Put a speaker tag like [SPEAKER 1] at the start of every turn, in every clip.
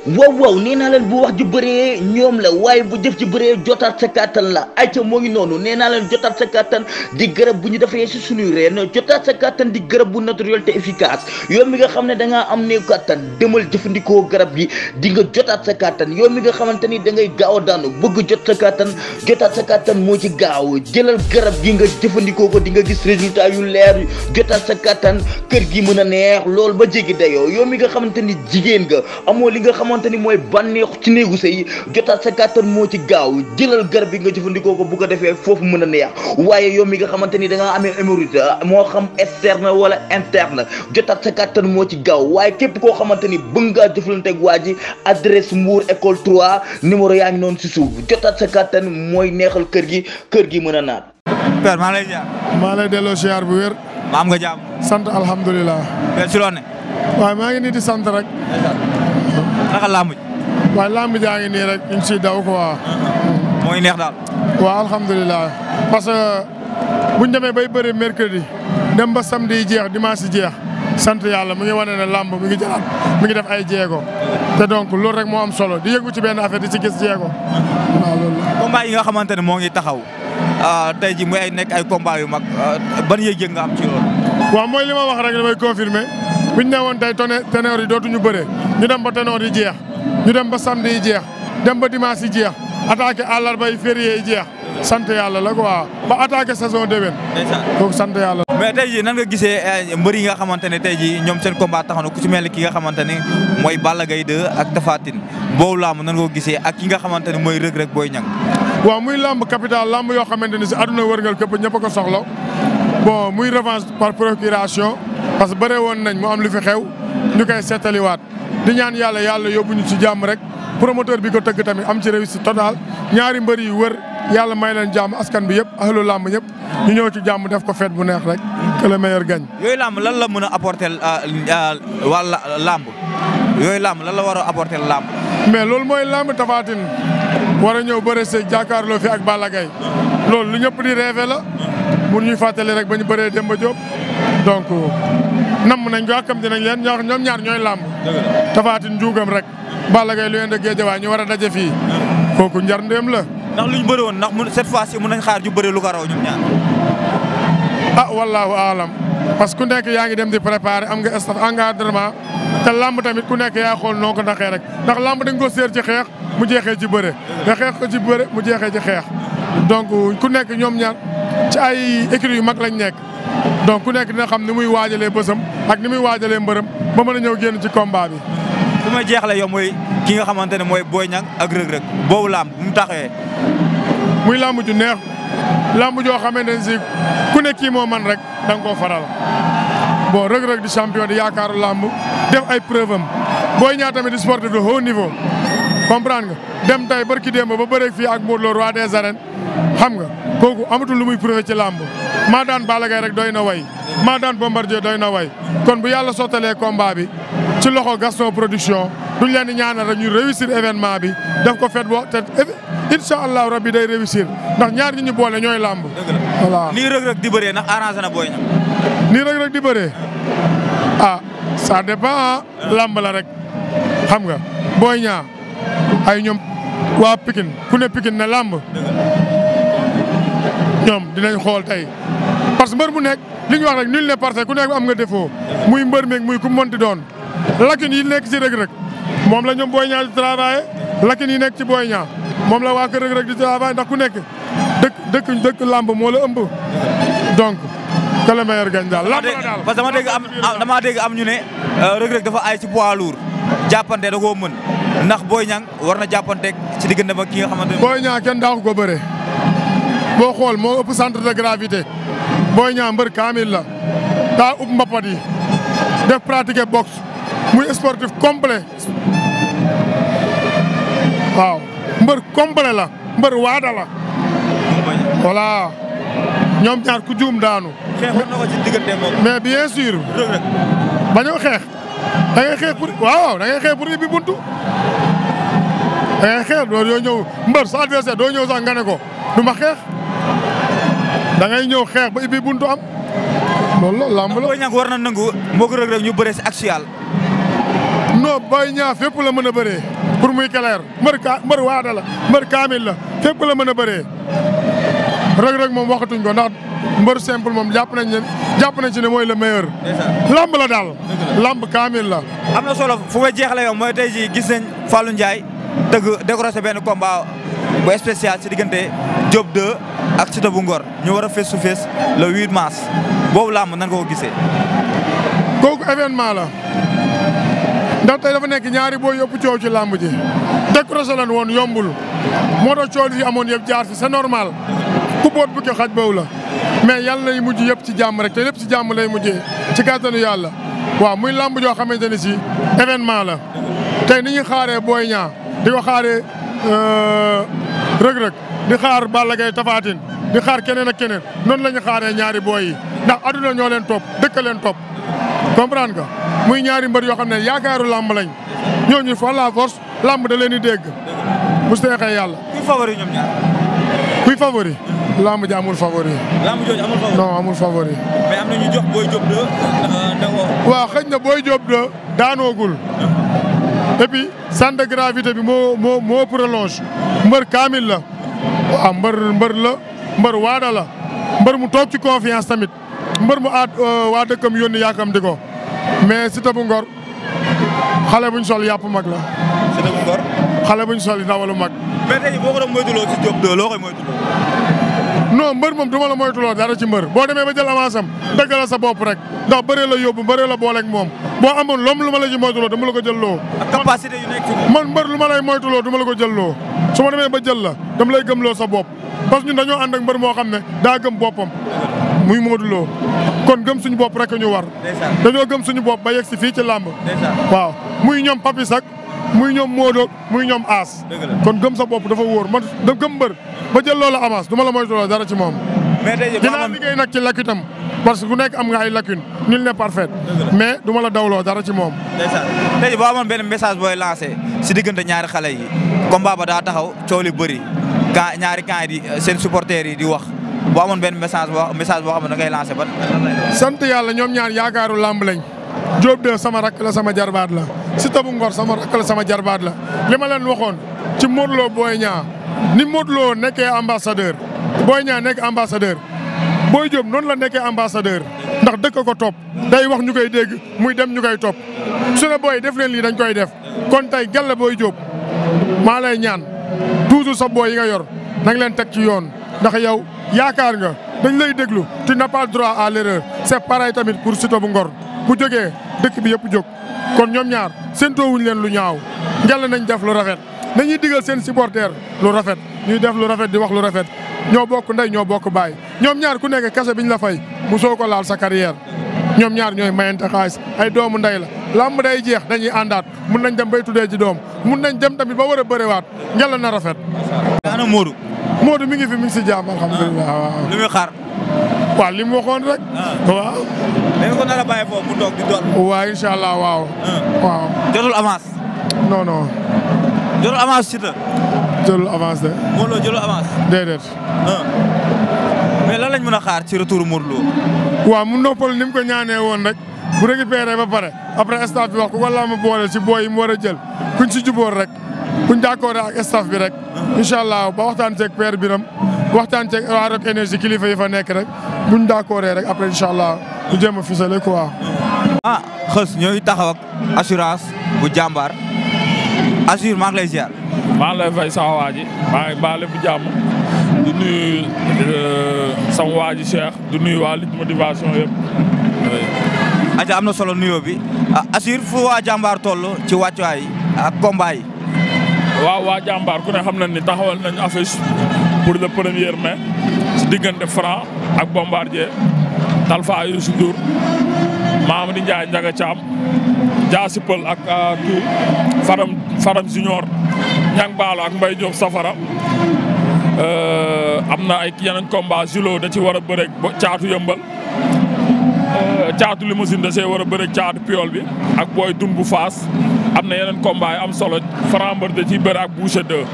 [SPEAKER 1] waaw nee naa leen bu wax ji bëree ñoom la waaye bu jëf ji bëree jotaat sa kàttan la ayca moo ngi noonu nee naa leen jotaat sa kàttan di garab bu ñu defee si suñuy reen jotaat sa kàttan di garab bu naturel te efficace yow mi nga xam ne da ngaa am néew kàttan demal jëfandikoo garab gi di nga jotaat sa kàttan yow mi nga xamante ni da ngay gaaw a daanu bëgg jot sa kàttan jotaat sa kàttan moo ci gaaw jëlal garab gi nga jëfandikoo ko di nga gis résultat yu leer jotaat sa kàttan kër gi mën a neex loolu ba jéggi dayoo yow mi nga xamante ni jigéen nga amoo li nga xamante ni mooy bànneexu ci néegu sëy jotaat sa kàttan moo ci gaaw jëlal garab bi nga jëfandikoo ko bu ko defee foofu mën a neex waaye yow mi nga xamante ni da ngaa amee hémorroïde moo xam externe wala interne jotaat sa kàttan moo ci gaaw waaye képp koo xamante ni bëgg ngaa jëflanteeg waa ji adresse Mbour école 3 numéro yaa ngi noonu si suuf jotaat sa kàttan mooy neexal kër gi mën a naat.
[SPEAKER 2] Père maa lay ziar.
[SPEAKER 3] maa lay delloo ziar bu wér.
[SPEAKER 2] maa am nga jàmm.
[SPEAKER 3] sant alhamdulilah.
[SPEAKER 2] Père si loo ne.
[SPEAKER 3] waaye maa ngi nii di sant rek.
[SPEAKER 2] naka làmb ji.
[SPEAKER 3] waaye làmb jaa ngi nii rek ñu siy daw quoi.
[SPEAKER 2] mooy neex daal.
[SPEAKER 3] waaw alhamdulilah parce que buñ demee bay bëri mercredi dem ba samedi yi jeex dimanche yi jeex sant yàlla mu ngi wane ne làmb mi ngi jëlaat mi ngi def ay jéego te donc loolu rek moo am solo di yëngu ci benn affaire di ci gis jéego waaw loolu la.
[SPEAKER 2] combat yi nga xamante ne moo ngi taxaw tey ji muy ay nekk ay combat yu mag ban yëg-yëg nga am ci loolu.
[SPEAKER 3] waaw mooy li ma wax rek damay confirmer buñ ne woon tey ténor yi dootuñu bëre ñu dem ba ténor yi jeex ñu dem ba samedi yi jeex dem ba dimanche yi jeex attaqué àllarba yi férié yi jeex sant yàlla la quoi ba attaqué saison déwén. kooku sant yàlla.
[SPEAKER 2] mais tey jii nan nga gisee mbër yi nga xamante ne tey jii ñoom seen combat taxaw na ku ci mel ni ki nga xamante ne mooy Balla Gaye 2 ak Tapha Tine boobu làmb nan nga ko gisee ak ki nga xamante ne mooy Reug Reug Boy Niang.
[SPEAKER 3] waaw muy làmb capital làmb yoo xamante ni si àdduna wërngal képp ñëpp a ko soxla bon muy revanche par procuration parce que bëre woon nañ mu am lu fi xew ñu koy seetaliwaat di ñaan yàlla yóbbu ñu ci jàmm rek promoteur bi ko tëgg tamit am ci réussite totale ñaari mbër yi wër yàlla may leen jàmm askan bi yëpp ahlu làmb ñëpp ñu ñëw ci jàmm def ko fête bu neex rek que le meilleur gagne.
[SPEAKER 2] yooyu làmb lan la mën a apporter wàlla làmb yooyu làmb lan la war a apporter làmb.
[SPEAKER 3] mais loolu mooy làmb Tapha Tine war a ñëw bëre see jàkkaarloo fi ak Balla Gaye loolu lu ñëpp di rêvé la mun ñuy fàttali rek ba ñu bëree Demba Diop donc namm nañ ko akam dinañ leen ñoom ñaar ñooy làmb. Tapha Tine njuugam rek Balla Gaye lu leen de Guédiawaye ñu war a daje fii kooku njar ndéem la.
[SPEAKER 2] ndax luñ bëri woon ndax cette fois-ci mën nañ xaar ju bëri lu ko raw ñoom ñaar.
[SPEAKER 3] wallahu aalam parce que ku nekk yaa ngi dem di préparer am nga staff encadrement te lamb tamit ku nekk yaa xool noo ko ndaxee rek ndax lamb dañ ko seer ci xeex mu jeexee ci bëre nga xeex ko ci bëre mu jeexee ci xeex donc ku nekk ñoom ñaar ci ay écuries yu mag lañ nekk donc ku nekk dina xam ni muy waajalee bësam ak ni muy waajalee mbërëm ba mën a ñëw génn ci combat bi.
[SPEAKER 2] su ma jeexalee yow mooy ki nga xamante ne mooy Boy Niang ak Reug Reug boobu lamb bu mu taxawee.
[SPEAKER 3] muy lamb ju neex lamb joo xamante ne si ku ne kii moo man rek da nga koo faral bon Reug Reug di champion di yaakaaru lamb def ay preuve am Boy Niang tamit di sportif de haut niveau comprendre nga dem tay barki démb ba bëreeg fii ak Modou Lo roi des arènes xam nga kooku amatul lu muy prouvé ci lamb maa daan Balla Gaye rek doy na way maa daan Bombardier doy na way kon bu yàlla sottalee combat bi ci loxo Gaston production duñ leen di ñaanal rek ñu réussir événement bi def ko fet boo te incha allah rabbi day réussir ndax ñaar ñi ñu boole ñooy làmb. voilà
[SPEAKER 2] nii Reug Reug di bëree ndax arrangé na Boy Niang.
[SPEAKER 3] nii Reug Reug di bëree ça dépend làmb la rek xam nga Boy Niang ay ñoom waa Pikine ku ne Pikine ne làmb ñoom dinañ xool tey parce que mbër mu nekk li ñu wax rek nul n'est parfait ku nekk am nga défaut muy mbër meeg muy ku mënti doon lakin yi nekk ci Reug Reug moom la ñoom Boy Niang di travailler lakin yi nekk ci Boy Niang moom la waa kër Reug Reug di travailler ndax ku nekk dëkk làmb moo la ëmb donc que le meilleur gagne daal làmb la daal.
[SPEAKER 2] parce que dama dégg am ñu ne Reug Reug dafa ay ci poids lourd jàppante da koo mën ndax Boy Niang war na jàppanteeg ci diggante ba ki nga xamante ne.
[SPEAKER 3] Boy Niang kenn daaxu ko bëre boo xool moo ëpp centre de gravité Boy Niang mbër kaamil la daa ub mbapat yi def pratiquer boxe muy sportif complet waaw mbër complet la mbër waada la voilà ñoom ñaar ku juum daanu.
[SPEAKER 2] xeex war na ko ci diggante moom.
[SPEAKER 3] mais bien sûr. bañoo xeex da ngay xeex pour waaw da ngay xeex pour ibbi buntu da ngay xeex doo ñëw mbër sa adversaire doo ñëw sax nga ne ko du ma xeex da ngay ñëw xeex ba ibbi buntu am loolu la lamb la.
[SPEAKER 2] Boy Niang war na nangu moo ko Reug Reug ñu bëre si axial.
[SPEAKER 3] non non Boy Niang fépp la mën a bëree pour muy clair mbër waada la mbër kaamil la fépp la mën a bëree Reug Reug moom waxatuñ ko ndax mbër simple moom jàpp nañ ci ne mooy le meilleur. lamb la daal. lamb kaamil la.
[SPEAKER 2] am na solo fu may jeexalee yow mooy tey jii gis nañ Fallou Ndiaye dëgg décroché benn combat bu spécial ci diggante Diop 2 ak Siteu bu Ngor ñu war a face to face le 8 mars boobu lamb nan nga ko gisee.
[SPEAKER 3] kooku événement la ndax tey dafa nekk ñaari boo yëpp coow ci lamb ji décroché lan woon yombul moo tax coow yi amoon yëpp jaar fi c'est normal ku boot bu ko xaj boobu la mais yàlla lay mujj yëpp ci jàmm rek te lépp ci jàmm lay mujjee ci kàttanu yàlla waaw muy lamb joo xamante ne si événement la tey ni ñuy xaaree Boy Niang di ko xaaree Reug Reug di xaar Balla Gaye Tapha Tine di xaar keneen ak keneen noonu la ñu xaaree ñaari booy yi ndax aduna ñoo leen topp dëkk leen topp comprendre nga muy ñaari mbër yoo xam ne yaakaaru lamb lañ ñooñu fa la force lamb da leen di dégg bu seexee yàlla.
[SPEAKER 2] kuy favori ñoom ñaar.
[SPEAKER 3] kuy favori. lamb ji amul favori.
[SPEAKER 2] lamb jooju amul favori.
[SPEAKER 3] non amul favori.
[SPEAKER 2] mais am na ñu jox Boy Diop 2
[SPEAKER 3] waaw xëy na Boy Diop 2 daanoogul et puis centre de gravité bi moo prolonge mbër kaamil la waaw mbër la mbër waada la mbër mu toog ci confiance tamit mbër mu waa dëkkam yónni yaakam di ko mais Siteu bu Ngor xale buñ sol yàpp mag la.
[SPEAKER 2] Siteu bu Ngor.
[SPEAKER 3] xale buñ sol ndawalu mag.
[SPEAKER 2] mais tey boo ko doon moytuloo ci Diop 2 loo koy moytuloo.
[SPEAKER 3] non mbër moom du ma la moytuloo dara ci mbër boo demee ba jël avance am dëggal sa bopp rek ndax bëree la yóbbu bëree la booleeg moom boo amoon lu ma la ci moytuloo dama la ko jël loo.
[SPEAKER 2] ak capacité yu nekk ci moom.
[SPEAKER 3] man mbër lu ma lay moytuloo du ma la ko jël loo su ma demee ba jël la dama lay gëmloo sa bopp parce que ñun dañoo ànd ak mbër moo xam ne daa gëm boppam muy Modou Lo kon gëm suñu bopp rek ñu war. dañoo gëm suñu bopp ba yegg si fii ci làmb. waaw muy ñoom Papis ak muy ñoom Modou muy ñoom As. kon gëm sa bopp dafa wóor man da gëm mbër ba jël loola avance du ma la moytuloo dara ci moom.
[SPEAKER 2] mais tey
[SPEAKER 3] dinaa liggéey nag ci lacune am parce que ku nekk am nga ay lacune nul n'est parfait mais du ma la dawloo dara ci moom.
[SPEAKER 2] tey boo amoon benn message booy lancé si diggante ñaari xale yi combat ba daa taxaw coow li bëri ñaari camp yi seen supporters yi di wax boo amoon benn message boo xam ne da ngay lancé ban.
[SPEAKER 3] sant yàlla ñoom ñaar yaakaaru làmb lañ Diop 2 sama rakk la sama jarbaat la Siteu bu Ngor sama rakk la sama jarbaat la li ma leen waxoon ci Modou Lo Boy Niang ni Modou Lo nekkee ambassadeur Boy Niang nekk ambassadeur Boy Diop noonu la nekkee ambassadeur ndax dëkk ko topp day wax ñu koy dégg muy dem ñu koy topp su ne booy def leen lii dañ koy def kon tey gàll Boy Diop maa lay ñaan toujours sa booy yi nga yor na nga leen teg ci yoon ndax yow yaakaar nga dañ lay déglu tu n'as pas droit à l'erreur c'est pareil tamit pour Siteu bu Ngor bu jógee dëkk bi yëpp jóg kon ñoom ñaar séentoowuñ leen lu ñaaw ngel nañ def lu rafet nañuy digal seen supporter lu rafet ñuy def lu rafet di wax lu rafet ñoo bokk ndey ñoo bokk baay ñoom ñaar ku nekk kase biñ la fay mu soo ko laal sa carrière ñoom ñaar ñooy mayante xaalis ay doomu ndey la lamb day jeex dañuy àndaat mun nañ dem bay tuddee ji doom mun nañ dem tamit ba war a bërewaat ngel na rafet.
[SPEAKER 2] ana Modou.
[SPEAKER 3] Modou mi ngi fi mi ngi si jàmm alhamdulilah waaw.
[SPEAKER 2] li muy xaar.
[SPEAKER 3] waaw li mu waxoon rek. waaw.
[SPEAKER 2] dañ ko nar a bàyyi foofu mu toog di doon.
[SPEAKER 3] waaw incha allah waaw. waaw.
[SPEAKER 2] jotul avance.
[SPEAKER 3] non non.
[SPEAKER 2] jotul avance Siteu.
[SPEAKER 3] jëlul avance de.
[SPEAKER 2] Modou Lo jëlul avance.
[SPEAKER 3] déedéet.
[SPEAKER 2] mais lan lañ mën a xaar ci retour Modou Lo.
[SPEAKER 3] waaw mu noppal ni mu ko ñaanee woon rek bu récupéré ba pare après staff bi wax ko wala ma boole ci booy yi mu war a jël kuñ si jubóor rek kuñ d'accord ak staff bi rek. incha allah ba waxtaan ceeg père Biram waxtaan ceeg waa Rock Énergie kilifa yi fa nekk rek buñ d'accord rek après incha allah ñu jéem a ficelé quoi.
[SPEAKER 2] ah xës ñooy taxaw ak assurance bu jàmbaar assure maa ngi lay ziar.
[SPEAKER 4] maa ngi lay fay sama waa ji maa ngi baale bu jàmm du nuyu sama waa ji Cheikh du nuyu waa Lutte Motivation yëpp.
[SPEAKER 2] aja am na solo nuyoo bi assure fu waa jàmbaar toll ci wàccuwaay ak combat yi.
[SPEAKER 4] waaw waa jàmbaar ku ne xam nañ ni taxawal nañ affiche pour le 1er mai si diggante Franc ak Bombardier Talfa Youssou Ndour Mamadou Ndiaye Ndiaga Thiam Diassi Peul ak tout Faram Junior Ñang Baalo ak Mbaye Diop Safara am na ay yeneen combat Julo da ci war a bëreeg caatu yëmbal caatu limousine da see war a bëreeg caatu piol bi ak booy dun bu faas am na yeneen combat yi am solo Franc mbër da ciy bëre ak Boucher 2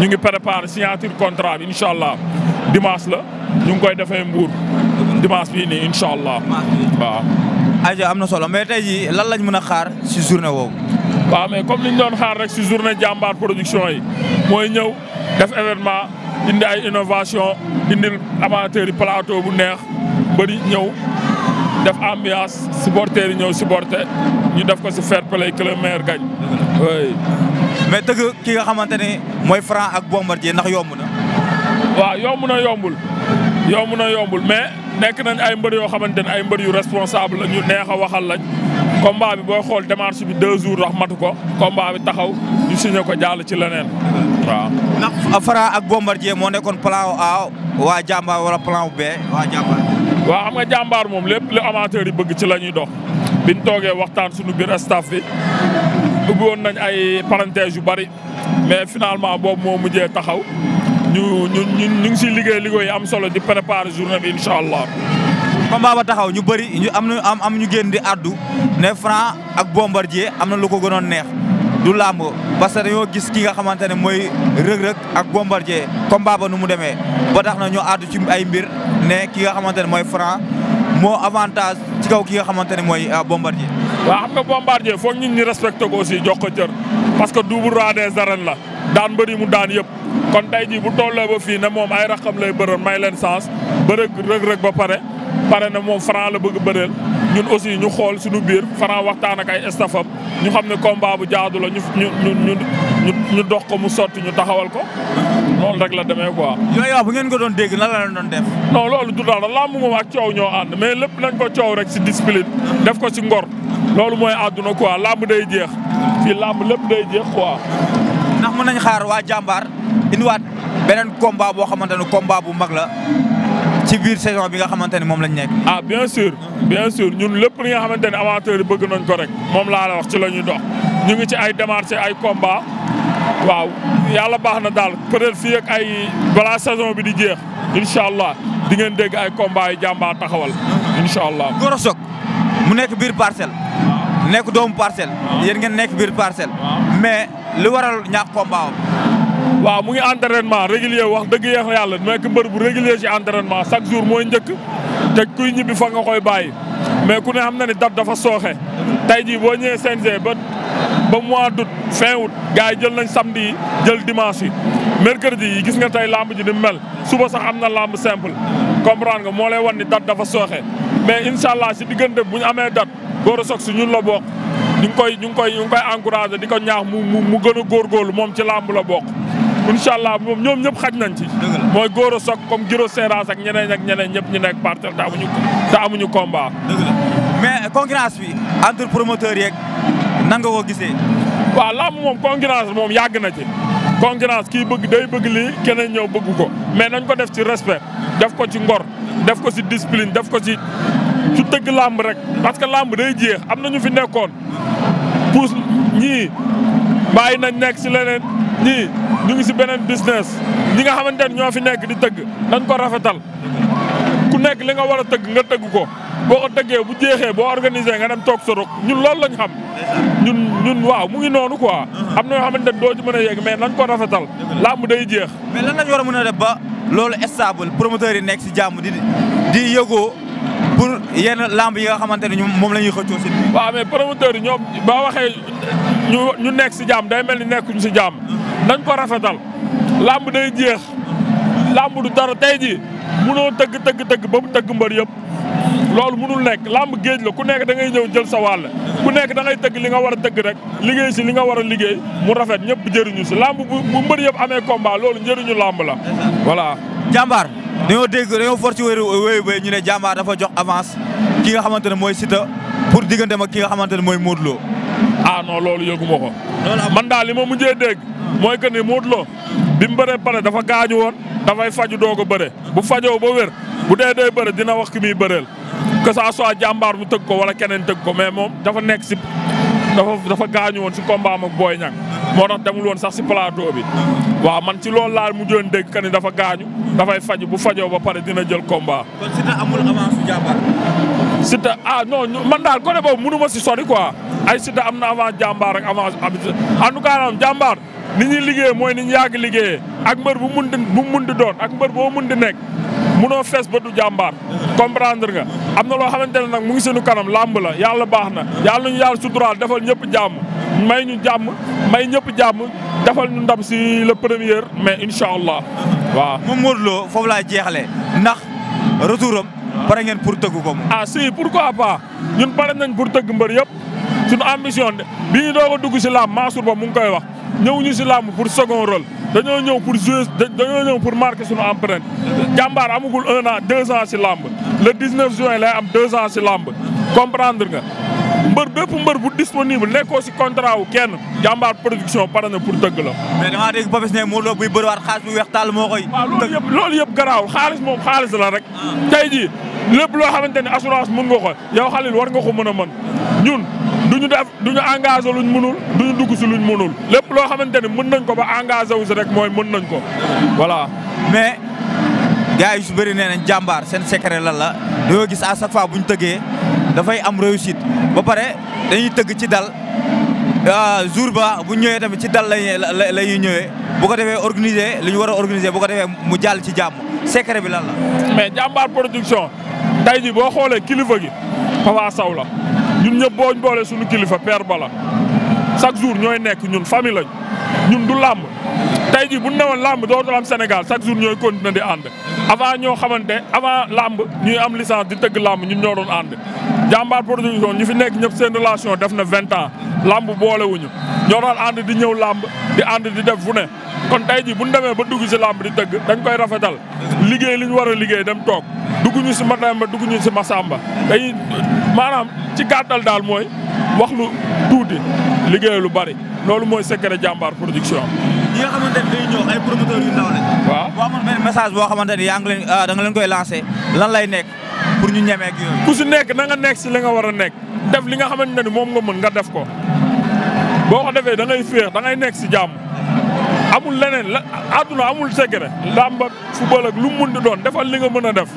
[SPEAKER 4] ñu ngi préparé signature contrat bi incha allah dimanche la ñu ngi koy defee Mbour dimanche bii nii incha allah waaw.
[SPEAKER 2] aja am na solo mais tey jii lan lañ mën a xaar si journée woowu.
[SPEAKER 4] waaw mais comme li ñu doon xaar rek si journée jàmbaar production yi mooy ñëw def événement indi ay innovation indil amateurs yi plateau bu neex bëri ñëw def ambiance supporters yi ñëw supporter ñu def ko si fair play que le meilleur gagne. oui.
[SPEAKER 2] mais tëgg ki nga xamante ne mooy Franc ak Bombardier ndax yomb na.
[SPEAKER 4] waaw yomb na yombul mais nekk nañ ay mbër yoo xamante ne ay mbër yu responsable la ñu neex a waxal lañ. combat bi booy xool démarche bi 2 jours wax matu ko combat bi taxaw ñu signé ko jàll ci leneen waaw.
[SPEAKER 2] ndax Franc ak Bombardier moo nekkoon plan A waa jàmbaar wala plan B waa jàmbaar.
[SPEAKER 4] waaw xam nga jàmbaar moom lépp lu amateur yi bëgg ci la ñuy dox biñ toogee waxtaan suñu biir staff bi ubbi woon nañ ay parenthèses yu bari mais finalement boobu moo mujjee taxaw ñu ngi siy liggéey am solo di préparer journée bi incha allah.
[SPEAKER 2] combat ba taxaw ñu bëri ñu am ñu génn di addu ne Franc ak Bombardier am na lu ko gënoon neex du làmb parce que dañoo gis ki nga xamante ne mooy rëg-rëg ak Bombardier combat ba nu mu demee ba tax na ñu addu ci ay mbir ne ki nga xamante ne mooy Franc moo avantage ci kaw ki nga xamante ne mooy Bombardier.
[SPEAKER 4] waaw xam nga Bombardier foog ñun ñu respecté ko aussi jox ko cër parce que double roi des arènes la daan mbëri mu daan yëpp kon tey jii bu tollee ba fii ne moom ay raqam lay bëroon may leen sens bërëg rëg-rëg ba pare na moom Franc la bëgg bëreel ñun aussi ñu xool suñu biir Franc waxtaan ak ay staffam ñu xam ne combat bu jaadu la ñu dox ko mu sotti ñu taxawal ko loolu rek la demee quoi.
[SPEAKER 2] yooyu bu ngeen ko doon dégg nan la leen doon def.
[SPEAKER 4] non loolu du dara làmb moom ak coow ñoo ànd mais lépp nañ ko coow rek si discipline def ko si ngor loolu mooy àdduna quoi làmb day jeex fii làmb lépp day jeex quoi.
[SPEAKER 2] ndax mën nañ xaar waa jàmbaar indiwaat beneen combat boo xamante ne combat bu mag la ci biir saison bi nga xamante ne moom lañ nekk.
[SPEAKER 4] ah bien sûr ñun lépp li nga xamante ne amateurs yi bëgg nañ ko rek moom laa la wax ci la ñuy dox ñu ngi ci ay démarches ay combat waaw yàlla baax na daal peut-être fii ak ay balaa saison bi di jeex incha allah di ngeen dégg ay combat yi jàmbaar taxawal incha allah.
[SPEAKER 2] Gora Sock mu nekk biir parcelle. nekk doomu parcelle. yéen ngeen nekk biir parcelle. mais li waral ñàkk combat
[SPEAKER 4] waaw mu ngi entraînement régulier wax dëgg yàlla nekk mbër bu régulier ci entraînement chaque jour mooy njëkk te kuy ñibbi fa nga koy bàyyi mais ku ne xam na ni date dafa sooxe tey jii boo ñëwee CNG ba mois d'août fin août gars yi jël nañ samedi yi jël dimanche yi mercredi yi gis nga tey lamb ji ni mel suba sax am na lamb simple comprendre nga moo lay wan ni date dafa sooxe mais incha allah si diggante bu ñu amee date Gora Sock si ñun la bokk ñu ngi koy encouragé di ko ñaax mu gën a góorgóorlu moom ci lamb la bokk. incha allah moom ñoom ñëpp xaj nañ ci. mooy Gora Sock comme Giro Seras ak ñeneen ñëpp ñu nekk partenaire te amuñu combat.
[SPEAKER 2] mais concurrence bi entre promoteurs yeeg nan nga ko gisee.
[SPEAKER 4] waaw lamb moom concurrence moom yàgg na ci. concurrence kii day bëgg lii keneen ñëw bëgg ko mais nañ ko def ci respect def ko ci ngor def ko ci discipline def ko ci tëgg lamb rek parce que lamb day jeex am na ñu fi nekkoon pour ñii bàyyi nañ nekk ci leneen. ñii ñu ngi si beneen business ñi nga xamante ne ñoo fi nekk di tëgg nañ ko rafetal ku nekk li nga war a tëgg nga tëgg ko boo ko tëggee bu jeexee boo organisé nga dem toog sorok ñun loolu lañ xam ñun waaw mu ngi noonu quoi am na yoo xamante ne doo ci mën a yegg mais nañ ko rafetal làmb day jeex.
[SPEAKER 2] mais lan lañ war a mën a def ba loolu stable promoteurs yi nekk si jàmm di yëgoo pour yenn lamb yi nga xamante ne moom la ñuy xëccoo si.
[SPEAKER 4] waaw mais promoteurs yi ñoom ba waxee ñu nekk si jàmm day mel ni nekkuñu si jàmm. nañ ko rafetal lamb day jeex lamb du dara tey ji munoo tëgg ba mu tëgg mbër yëpp loolu munul nekk lamb géej la ku nekk da ngay ñëw jël sa wàll ku nekk da ngay tëgg li nga war a tëgg rek liggéey si li nga war a liggéey mu rafet ñëpp jëriñu si lamb bu mbër yëpp amee combat loolu njëriñu lamb la voilà.
[SPEAKER 2] jàmbaar dañoo for ci wéyu bay ñu ne jàmbaar dafa jox avance ki nga xamante ne mooy Siteu pour digganteem ak ki nga xamante ne mooy Modou Lo.
[SPEAKER 4] ah non loolu yëguma ko. man daal li ma mujjee dégg. mooy que ni Modou Lo bi mu bëree pare dafa gaañu woon dafay faju doog a bëre bu fajoo ba wér bu dee day bëre dina wax ki muy bëreel que ça soit jàmbaar mu tëgg ko wala keneen tëgg ko mais moom dafa nekk si dafa gaañu woon si combat am ak Boy Niang moo tax demul woon sax si plateau bi waaw man ci loolu laa mujjoon dégg que ni dafa gaañu dafay faju bu fajoo ba pare dina jël combat.
[SPEAKER 2] kon Siteu amul avance su jàmbaar.
[SPEAKER 4] Siteu non man daal côté boobu mënu ma si sori quoi ay Siteu am na avance jàmbaar ak avance en tout cas jàmbaar. ni ñuy liggéeyee mooy ni ñu yàgg liggéeyee ak mbër bu mun di doon ak mbër boo mun di nekk munoo fees ba du jàmbaar comprendre nga am na loo xamante ne nag mu ngi seenu kanam làmb la yàlla baax na yàlla nañu yàlla suturaal defal ñëpp jàmm may ñu jàmm may ñëpp jàmm defal ñu ndam si le premier mai incha allah waaw.
[SPEAKER 2] moom Modou Lo foofu laa jeexalee ndax retouram pare ngeen pour tëgg ko moom.
[SPEAKER 4] ah si pourquoi pas ñun pare nañ pour tëgg mbër yëpp suñu ambition bi ñu doog a dugg si làmb Mansour Ba mu ngi koy wax ñëwuñu si làmb pour second rôle dañoo ñëw pour jouer dañoo ñëw pour marquer suñu empreinte. jàmbaar amagul 1 an 2 ans si làmb le 19 juin lay am 2 ans si làmb comprendre nga. mbër bépp mbër bu disponible nekkoo si contrat wu kenn jàmbaar production pare na pour tëgg la.
[SPEAKER 2] mais damaa dégg Papis ne Modou Lo buy bëriwaat xaalis bu weex tàll moo koy.
[SPEAKER 4] waaw loolu yëpp garaawul xaalis moom xaalis la rek. tey jii lépp loo xamante ne assurance mën nga ko yow Khalil war nga ko mën a mën ñun duñu engagé luñ mënul duñu dugg si luñ mënul lépp loo xamante ne mën nañ ko ba engagé wu si rek mooy mën nañ ko voilà.
[SPEAKER 2] mais gars yi su bëri nee nañ jàmbaar seen secret lan la dañoo gis à chaque fois bu ñu tëggee dafay am réussite ba pare dañuy tëgg ci dal jour ba bu ñëwee tamit ci dal la ñuy ñëwee bu ko defee organiser li ñu war a organiser bu ko defee mu jàll ci jàmm secret bi lan la.
[SPEAKER 4] mais jàmbaar production tey jii boo xoolee kilifa gi Papa Sow la ñun ñëpp boo boolee suñu kilifa père Bala chaque jour ñooy nekk ñun famille lañ ñun du làmb tey jii bu ñu newoon làmb dootul am Sénégal chaque jour ñooy continuer di ànd avant ñoo xamante avant làmb ñuy am licence di tëgg làmb ñun ñoo doon ànd. jàmbaar production ñu fi nekk ñëpp seen relation def na 20 ans làmb boolewuñu ñoo doon ànd di ñëw làmb di ànd di def fu ne kon tey jii bu ñu demee ba dugg si làmb di tëgg dañ koy rafetal liggéey li ñu war a liggéey dem toog dugg ñu si Mademba dugg ñu si Masamba dañuy maanaam ci gàttal daal mooy wax lu tuuti liggéey lu bari loolu mooy secret jàmbaar production.
[SPEAKER 2] ñi nga xamante ne day ñëw ay promoteurs yu ndaw lañ.
[SPEAKER 4] waaw
[SPEAKER 2] boo amoon benn message boo xamante ne yaa ngi leen da nga leen koy lancé lan lay nekk pour ñu ñemee ak yooyu.
[SPEAKER 4] ku si nekk na nga nekk si li nga war a nekk def li nga xamante ne moom nga mën nga def ko boo ko defee da ngay féex da ngay nekk si jàmm amul leneen la àdduna amul secret. làmb ak football ak lu mu mun di doon defal li nga mën a def.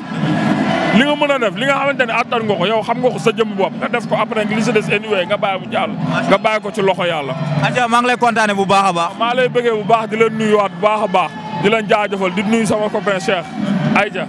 [SPEAKER 4] li nga mën a def li nga xamante ne attan nga ko yow xam nga ko sa jëmm bopp nga def ko après li si des anyway nga bàyyi mu jàll. nga bàyyi ko ci loxo yàlla.
[SPEAKER 2] Adja maa ngi lay kontaane bu baax a baax.
[SPEAKER 4] maa lay bëggee bu baax di leen nuyuwaat bu baax a baax di leen jaajëfal di nuyu sama copain Cheikh Aïcha.